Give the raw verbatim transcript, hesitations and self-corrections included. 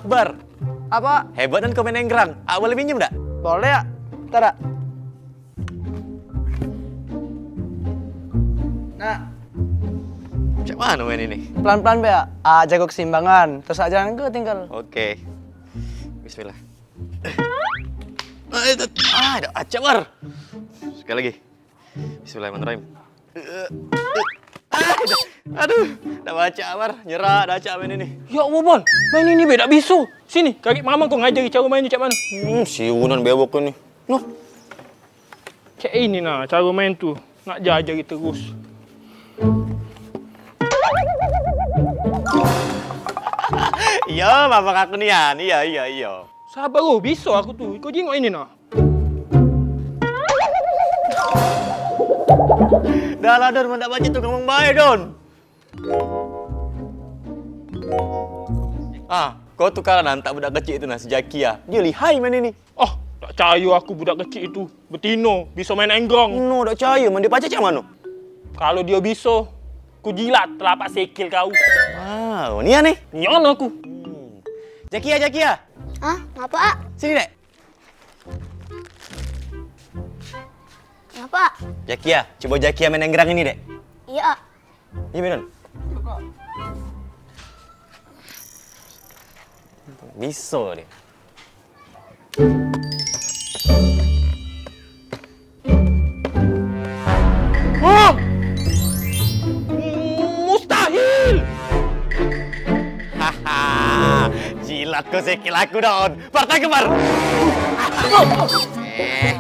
Bar. Apa? Hebat kan kau main enggrang. Awak boleh pinjem dak? Boleh ya. Ntar ya. Nah. Cak mana main ini? Pelan-pelan be ya. Ah, jago keseimbangan. Terus aja ke tinggal. Oke. Bismillah. Ah, itu. Ah, dak acak, Bar. Sekali lagi. Bismillahirrahmanirrahim. Ah, dah. Aduh, dah baca, Bar. Nyerah, dah acak main ini. Ya Allah, Bal. Main ini be dak biso. Sini, kagek mama kau ngajari cara main ni cak mano. Hmm, si Unan bewok ni. Noh. Cak ini nah, cara main tu. Nak diajari terus. Iya, mama aku nian. Iya, iya, iya. Sabar, oh, biso aku tu. Kau jingok ini nah. Dah lah, Don, men dak baca tu ngomong bae, Don. Ah, kau tukaran antak budak kecik itu nah, si Jaki ah. Dia lihai main ini. Oh, dak cayo aku budak kecik itu. Betino, biso main enggrang. No, dak cayo, men dia pacak cak mano? Kalo dia biso, ku jilat telapak sikil kau. Wow, nian nih. Nian aku. Hmm. Jaki ah, Jaki ah. Hah? Ngapa, Ak? Sini, Dek. Ngapa? Jakia, coba Jakia main enggrang ini, Dek. Iya, Ak. Iya, Minon. Bisa, Dek. Wah! Mustahil! Haha, jilat kau sikil aku, Don. Partai kembar. Eh,